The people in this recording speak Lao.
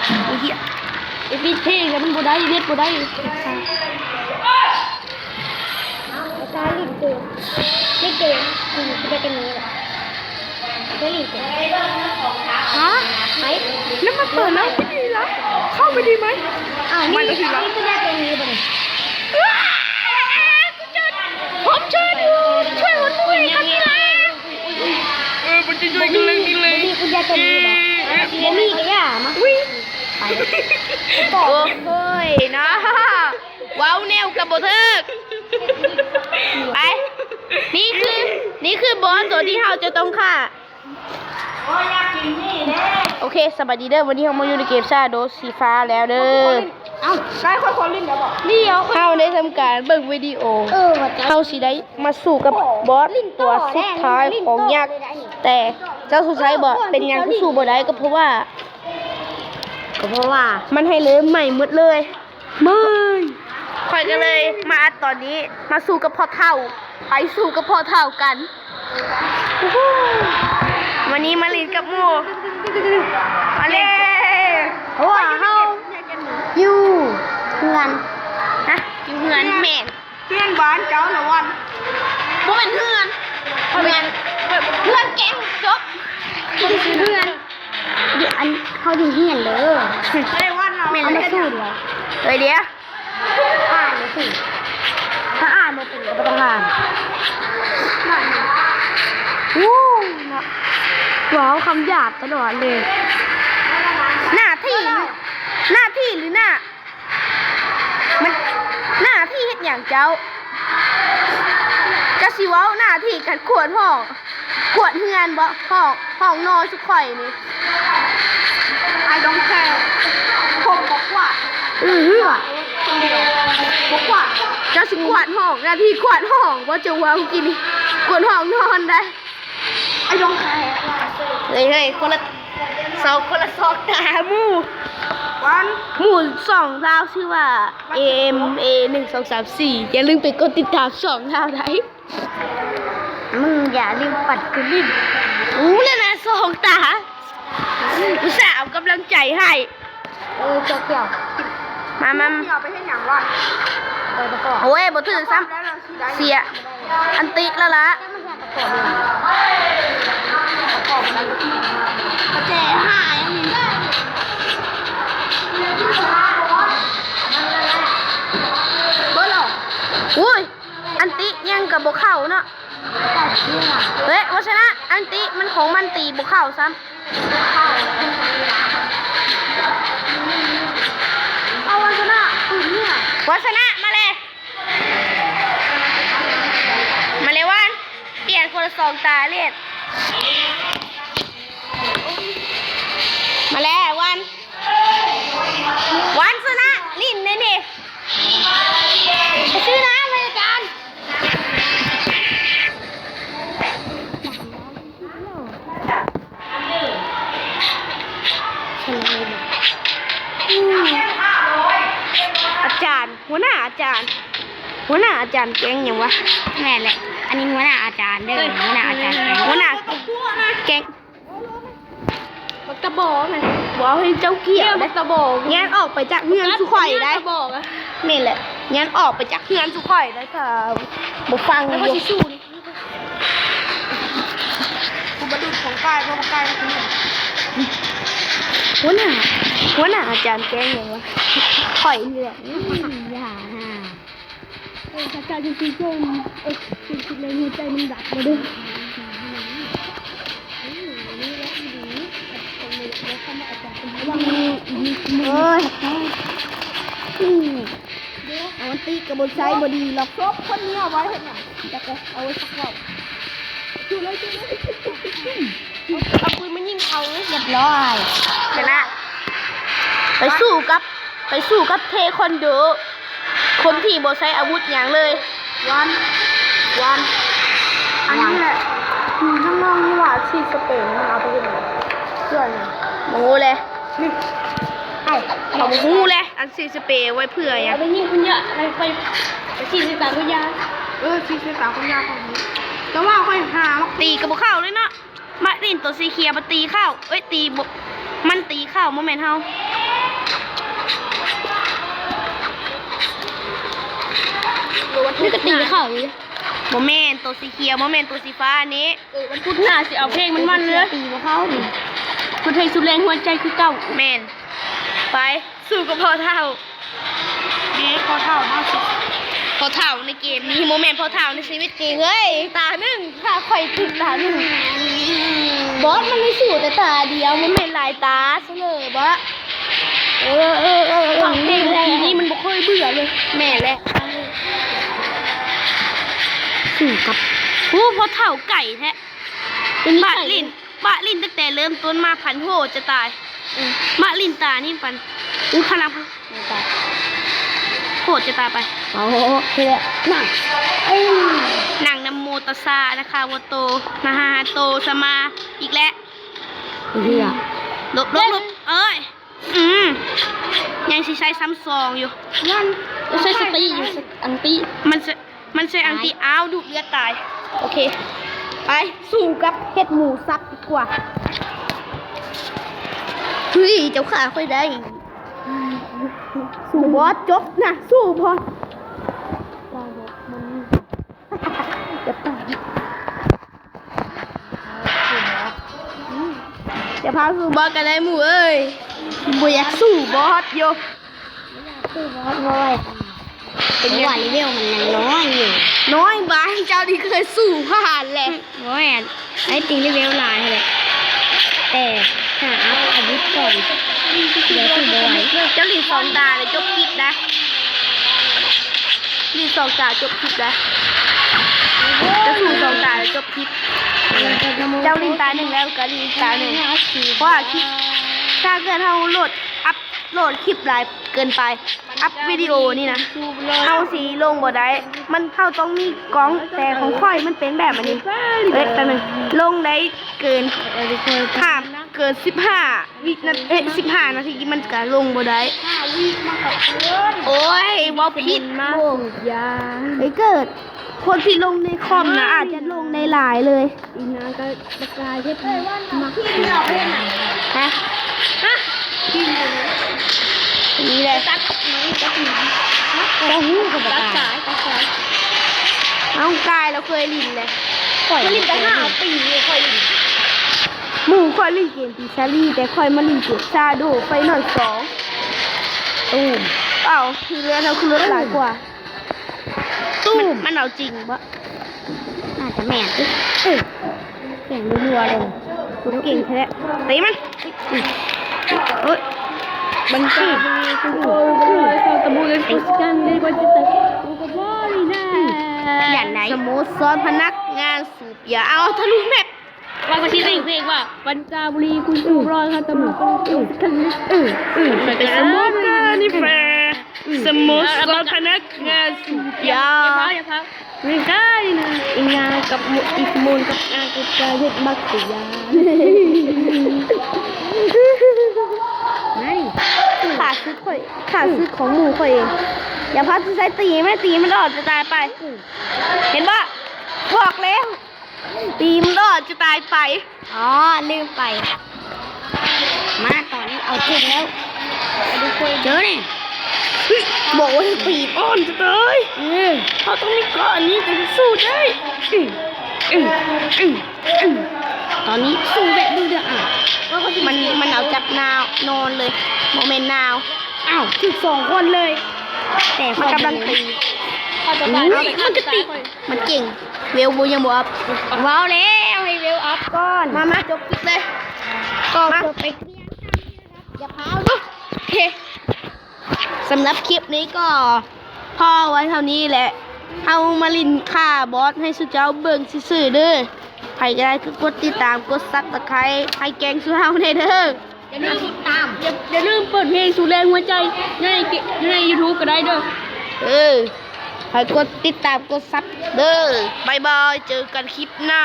ໄອ້ເຫຍ ໄປປິດເພງແລ້ວມັນບໍ່ໄດ້ ເນັດບໍ່ໄດ້. ເອົາຕາຫຼິ້ນເກມ ຫຼິ້ນເກມ ອືມ ໄດ້ແຕ່ນີ້ແຫຼະ ໄດ້ຫຼິ້ນເກມ. ຮະ? ໄປ ນັ້ນມັນເປີດແລ້ວ ໄປດີລະ ເຂົ້າໄປດີໄໝ? ອ້າວ ນີ້ ນີ້ຄືໄດ້ແຕ່ນີ້ບໍ່ນີ້? ເອີ ມັນຈະຊ່ວຍຄົນດ້ວຍກັນນີ້ລະ ເອີ ມັນຈະຊ່ວຍກັນເລີຍນີ້ເລີຍ ບໍ່ມີ ບໍ່ມີກະຢ່າມາ ອຸ້ຍ ໂອ້ຍເນາະ ເວົ້າແນວກະບໍ່ຖືກ. ໄປ ນີ້ຄື ນີ້ຄືບອສໂຕທີ່ເຮົາຈະຕ້ອງຂ້າ. ໂອເຄ ສະບາຍດີເດີ ວັນນີ້ເຮົາມາຢູ່ໃນເກມ Shadow ສີຟ້າແລ້ວເດີ. ເອົ້າ ໄດ້ ຂ້ອຍຂໍຫຼິ້ນແລ້ວບໍ? ດຽວ ເຮົາໄດ້ທຳການເບິ່ງວິດີໂອ ເອີ ວ່າຈະ ເຮົາຊິໄດ້ມາສູ້ກັບບອສຕົວສຸດທ້າຍຂອງຍັກ ແຕ່ເຈົ້າສົງໄສບໍ ເປັນຫຍັງຄືສູ້ບໍ່ໄດ້ ກໍເພາະວ່າ ກໍເພາະວ່າມັນໃຫ້ເລີ່ມໃໝ່ໝົດເລີຍ. ເມີ້ຍ ຂ້ອຍກໍເລີຍມາອັດຕອນນີ້ ມາສູ້ກັບພໍ່ເຖົ້າ ໄປສູ້ກັບພໍ່ເຖົ້າກັນ. ວັນນີ້ມາຫຼິ້ນກັບໝູ່ ມາເລີຍ ເພາະວ່າເຮົາຢູ່ເຮືອນ ຮະ ຢູ່ເຮືອນ ແມ່ນ ເຮືອນບ້ານເຈົ້າລະວັນ ບໍ່ແມ່ນເຮືອນ ບໍ່ແມ່ນ ເຮືອນແກ້ງຈົບ ເຮືອນ ຢູ່ອັນ ເຮົາຢູ່ເຮືອນເດີ ບໍ່ໄດ້ວັນເຮົາ ແມ່ນ ເອົາມາສູ້ດຽວ ເອີຍ ດຽວ ອ່ານໜັງສື ຖ້າອ່ານບໍ່ເປັນກໍບໍ່ຕ້ອງອ່ານ. ອູ້ ເນາະ ເວົ້າຄຳຫຍາບຕະຫຼອດເລີຍ. ໜ້າທີ່ ໜ້າທີ່ ຫຼື ໜ້າ ມັນ ໜ້າທີ່ເຮັດຫຍັງເຈົ້າ? ເຈົ້າຊິເວົ້າໜ້າທີ່ການກວດຫ້ອງ ກວດເຮືອນບໍ? ຫ້ອງ ຫ້ອງນອນຊຸມຂ້ອຍນີ້ I don't care ຜົມບໍ່ກວາດ. ອື ບໍ່ກວາດ. ເຈົ້າຊິກວາດຫ້ອງ ໜ້າທີ່ກວາດຫ້ອງບໍ? ເຈົ້າເວົ້າກີ້ນີ້ ກວດຫ້ອງນອນໄດ໋. I don't care. ເຮີ້ຍ ເຮີ້ຍ ຄົນລະ ສອງ ຄົນລະສອງຕາໝູ່ ວັນ ໝູ່ສອງລາວ ຊື່ວ່າ ເອເອັມເອ ໜຶ່ງ ສອງ ສາມ ສີ່ ຢ່າລືມໄປກົດຕິດຕາມສອງລາວໄດ້. ມຶງຢ່າລືມປັດກູຫຼິ້ນ ອູ້ ແລ້ວນະ ສອງຕາ ອຸດສ່າເອົາກຳລັງໃຈໃຫ້. ເອີ ຕົວກ່ຽວ ມາ ມາ ກ່ຽວໄປເຮັດຫຍັງວະ? ໂອ້ຍ ບໍ່ຖືກຊ້ຳ ເສຍອັນຕິແລ້ວລະ. ປະແຈຫາຍອັນນີ້ ເບິດແລ້ວ ໂອ້ຍ ອັນຕິຍັງກະບໍ່ເຂົ້າເນາະ. ເຮີ້ຍ ວັດຊະນະ ອັນຕິມັນຂອງມັນຕີບໍ່ເຂົ້າຊ້ຳ. ເອົາວັດຊະນະ ປືນເຫື່ອ ວັດຊະນະ ມາແລ ມາແລວັນ ປ່ຽນຄົນລະສອງຕາເລີຍ ມາແລວັນ. ວັນຊະນະ ຫຼິ້ນແນ່ນີ້ ໄປຊື້ນ້ຳໃຫ້ອາຈານ. ອາຈານ ຫົວໜ້າອາຈານ ຫົວໜ້າອາຈານແກ້ງຫຍັງວະ? ແມ່ນແຫຼະ ອັນນີ້ຫົວໜ້າອາຈານເດີ ເອີຍ ຫົວໜ້າອາຈານແກ້ງ ຫົວໜ້າແກ້ງ. ບັກຕາບອກຫັ້ນ ເວົ້າໃຫ້ເຈົ້າກຽວເດ້ ບັກຕາບອກ ຍ່າງອອກໄປຈາກເຮືອນສູ່ຂ້ອຍໄດ້ ບັກຕາບອກອະ ແມ່ນແຫຼະ ຍ່າງອອກໄປຈາກເຮືອນສູ່ຂ້ອຍໄດ້ ຖ້າບໍ່ຟັງຢູ່ ແລ້ວຂ້ອຍຊິສູ້ນີ້ ກູບໍ່ດຸດຂອງກາຍ ເພາະວ່າກາຍມັນຄື ຫົວໜ້າ ຫົວໜ້າອາຈານແກ້ງຫຍັງວະ ຂ້ອຍນີ້ແຫຼະ ອືມ ຢ່າຫາ. ເອີ ພະເຈົ້າ ຈິງໆ ເອີ ຄິດແລ້ວຫົວໃຈມັນດັບເລີຍເດີ ເອີຍ ອາວັນຕິກະບໍ່ໃຊ້ບໍ່ດີຫຼອກ ສົບຄົນນີ້ເອົາໄວ້ເຮັດຫຍັງ? ຈັກເອົາໄວ້ສັກເວົ້າ ເອົາປືນມາຍິງເຂົາ ຮຽບຮ້ອຍ ຊະນະ ໄປສູ້ກັບ ໄປສູ້ກັບເທຄວັນໂດ ຄົນທີ່ບໍ່ໃຊ້ອາວຸດຫຍັງເລີຍ. ວັນ ວັນ ອັນນີ້ແຫຼະ ມີທາງນອກນີ້ວ່າ ສີດສະເປຣມັນເອົາໄປເຮັດຫຍັງ? ເພື່ອຫຍັງ? ບໍ່ຮູ້ແຫຼະ ນີ້ ເອົາ ເຮົາບໍ່ຮູ້ແຫຼະ ອັນສີດສະເປຣໄວ້ເພື່ອຫຍັງ? ເອົາໄປຍິງຄົນເຍາະ ໄປ ໄປ ໄປສີດໃສ່ຕາຄົນຢາ ເອີ ສີດໃສ່ຕາຄົນຢາຂອງເຮົາ ແຕ່ວ່າຂ້ອຍຫາມາ ຕີກະບໍ່ເຂົ້າເລີຍເນາະ. ມາຫຼິ້ນໂຕສີຂຽວ ມາຕີເຂົ້າ ເອີຍ ຕີບໍ່ ມັນຕີເຂົ້າ ບໍ່ແມ່ນເຮົາ. ມັນກໍຕີເຂົ້າຢູ່. ບໍ່ແມ່ນ ໂຕສີຂຽວ ບໍ່ແມ່ນໂຕສີຟ້ານີ້. ເອີ ວັນພຸດໜ້າຊິເອົາເພງມັນໆເລີຍ. ຕີບໍ່ເຂົ້ານີ້. ເພິ່ນໃຫ້ສຸດແຮງຫົວໃຈຄືເກົ່າ. ແມ່ນ. ໄປ ສູ້ກັບພໍ່ເຖົ້າ. ເດ້ ພໍ່ເຖົ້າເຮົາຊິ ພໍ່ເຖົ້າໃນເກມນີ້ບໍ່ແມ່ນພໍ່ເຖົ້າໃນຊີວິດຈິງເອີຍ. ຕາໜຶ່ງ ຖ້າຂ້ອຍຖືກຕາໜຶ່ງ ບອສມັນໄດ້ສູ້ແຕ່ຕາດຽວ ມັນແມ່ນຫຼາຍຕາຊະເລີຍບໍ. ເອີ ເອີ ເອີ ເພງທີນີ້ມັນບໍ່ເຄີຍເບື່ອເລີຍ. ແມ່ນແຫຼະ. ສູ້ກັບ ໂອ້ ພໍ່ເຖົ້າໄກແທ້. ເປັນ ບາດຫຼິ້ນ ບາດຫຼິ້ນຕັ້ງແຕ່ເລີ່ມຕົ້ນມາ ພັນໂຫດຈະຕາຍ. ເອີ ບາດຫຼິ້ນຕານີ້ປັນ ອຸ ພະລັງ ໂຫດຈະຕາຍໄປ. ໂອ້ໂຫ ເຮັດແລ້ວ ນັ່ງ ນັ່ງນະໂມຕັດສະ ນະຄາວະໂຕ ມະຫາໂຕ ສະມາ ອີກແລ້ວ. ເອີ ຫຼົບ ຫຼົບ ຫຼົບ ເອີຍ. ອືມ ຍັງຊິໃຊ້ຊ້ຳສອງຢູ່. ຍັງໃຊ້ສະຕິຢູ່ ອັນຕິ ມັນ ມັນໃຊ້ອັນຕິ ອ້າວ ດູດເລືອດຕາຍ. ໂອເຄ ໄປ ສູ້ກັບເຫັດໝູສັບດີກວ່າ. ເຮີ້ຍ ເຈົ້າຂ້າຂ້ອຍໄດ້. ສູ້ບອສ ຈົບນະ ສູ້ບອສ. ຢ່າປາກ ຈະພາສູ້ບອສກໍໄດ້ໝູ່ເອີຍ. ບໍ່ຢາກສູ້ບອສຢູ່. ບໍ່ຢາກສູ້ບອສເວີຍ. ເປັນຫຍັງ? ເພາະວ່າເລເວວມັນຍັງນ້ອຍຢູ່. ນ້ອຍບາຍ ເຈົ້ານີ້ເຄີຍສູ້ຜ່ານແຫຼະ. ໂອ້ຍ ໄອ້ຕິງເລເວວຫຼາຍແຫຼະ ແຕ່ຫາອັບອາວຸດກ່ອນ. ດຽວສູ້ບໍ່ໄຫວ. ເຈົ້າຫຼິ້ນສອງຕາແລ້ວຈົບຄລິບນະ. ຫຼິ້ນສອງຕາຈົບຄລິບນະ. ເຈົ້າສູ້ສອງຕາແລ້ວຈົບຄລິບ. ເຈົ້າຫຼິ້ນຕາໜຶ່ງແລ້ວກໍຫຼິ້ນອີກຕາໜຶ່ງ. ເພາະວ່າຄລິບ ຖ້າເກີດເຮົາໂຫຼດ ອັບໂຫຼດຄລິບຫຼາຍເກີນໄປ ອັບວິດີໂອນີ້ນະ ເຮົາຊິລົງບໍ່ໄດ້. ມັນ ເຮົາຕ້ອງມີກ້ອງ ແຕ່ຂອງຂ້ອຍມັນເປັນແບບອັນນີ້. ເອີຍ ແປັບໜຶ່ງ ລົງໄດ້ເກີນ ຫ້າມເກີນສິບຫ້າວິນາ ເອີຍ ສິບຫ້ານາທີມັນກະລົງບໍ່ໄດ້. ໂອ້ຍ ເວົ້າຜິດ. ເອີຍ ເກີດ ຄົນທີ່ລົງໃນຄອມນະ ອາດຈະລົງໄດ້ຫຼາຍເລີຍ. ອີນາງກໍບັກກາຍເຮັດມັກ ຮະ ຮະ ນີ້ແຫຼະ ຕັດ ຕັດສາຍ ຕັດສາຍ. ເອົາ ກາຍລາວເຄີຍຫຼິ້ນແຫຼະ. ຂ້ອຍຫຼິ້ນຕັ້ງຫ້າປີ ຂ້ອຍຫຼິ້ນ ໝູ່ຂ້ອຍຫຼິ້ນເກມປີຊາລີ ແຕ່ຂ້ອຍມາຫຼິ້ນເກມຊາໂດໄຟນອນສອງ. ຕູມ ເອົ້າ ທີ່ເຫຼືອເຮົາຄືລົດຫຼາຍກວ່າ. ຕູ້ມ ມັນ ມັນເອົາຈິງບໍ່? ໜ້າຈະແມ່ນຕິ. ເອີ ແມ່ນ ເຫຼືອເລີຍ ເກັ່ງແທ້. ຕີມັນ. ເອີຍ ບັນຈາ ເຂົ້າຕະບູເລັນປຸສກັນເດ ບັນຈາ ຕະບູນະ ຢ່າງໃດ ສະໂມສອນພະນັກງານສູບຢາ. ເອົາ ທະລຸແມັບ. ວ່າກໍຊິເລັ່ງເພງວ່າ ບັນຈາບຸລີ ຄຸນຊູບຣອຍ ຄາຕະໝູ ເປັນສະໂມສອນ ເປັນສະໂມສອນ ເປັນສະໂມສອນ ເປັນສະໂມສອນ ເປັນສະໂມສອນ ເປັນສະໂມສອນພະນັກງານສູບຢາ. ຢ່າເຜົາ ຢ່າເຜົາ ນີ້ກາຍນະ ອີງາກັບ ອີສະໂມນກັບ ອາ ກັບກາເຮັດບັກເສຍຢາ. ຂ້າສຶກຂ້ອຍ ຂ້າ ອືມ ສຶກຂອງໝູ່ຂ້ອຍເອງ. ຢ່າພາຊິໃຊ້ຕີ ແມ່ນຕີມັນອ່ອນຈະຕາຍໄປ. ອືມ ເຫັນບໍ່? ບອກແລ້ວ. ຕີມລອດຈະຕາຍໄປ. ອໍ ລືມໄປ. ມາ ຕອນນີ້ເອົາຈິງແລ້ວ. ເຈີນີ້. ບອກວ່າຕີມອ່ອນຈະຕາຍ. ເອີ ເຮົາຕ້ອງມີເກາະອັນນີ້ຈຶ່ງສູ້ໄດ້. ອື ອື ອື ອື. ຕອນນີ້ສູ້ແບບດຸເດືອດ. ອ້າວ ມັນ ມັນເອົາຈັບນາວນອນເລີຍ. ບໍ່ແມ່ນນາວ. ອ້າວ ຖືກສອງຄົນເລີຍ. ແຕ່ມັນກຳລັງຕີ. ອື ມັນກະຕິ ມັນເກັ່ງ. ເວວບໍ່ ຍັງບໍ່ອັບ. ເວົ້າແລ້ວໃຫ້ເວວອັບກ່ອນ. ມາ ມາ ຈົບຄລິບເລີຍ. ກໍ ມາ ຈົບໄປພຽງເທົ່ານີ້ນະຄັບ. ຢ່າພາວເນາະ. ໂອເຄ ສຳລັບຄລິບນີ້ກໍພໍໄວ້ເທົ່ານີ້ແຫຼະ. ເຮົາມາຫຼິ້ນຂ້າບອສໃຫ້ສູ່ເຈົ້າເບິ່ງຊື່ໆເດີ. ໃຜກໍໄດ້ກໍກົດຕິດຕາມ ກົດຊັບສະໄຄຣບ໌ ໃຫ້ແກ້ງສູ່ເຮົາແດ່ເດີ. ຢ່າລືມຕິດຕາມ ຢ່າ ຢ່າລືມເປີດເພງສູນແລກຫົວໃຈໃນ ໃນຢູທູບກໍໄດ້ເດີ. ເອີ ໃຫ້ກົດຕິດຕາມ ກົດຊັບເດີ. ບາຍບາຍ ເຈີກັນຄລິບໜ້າ.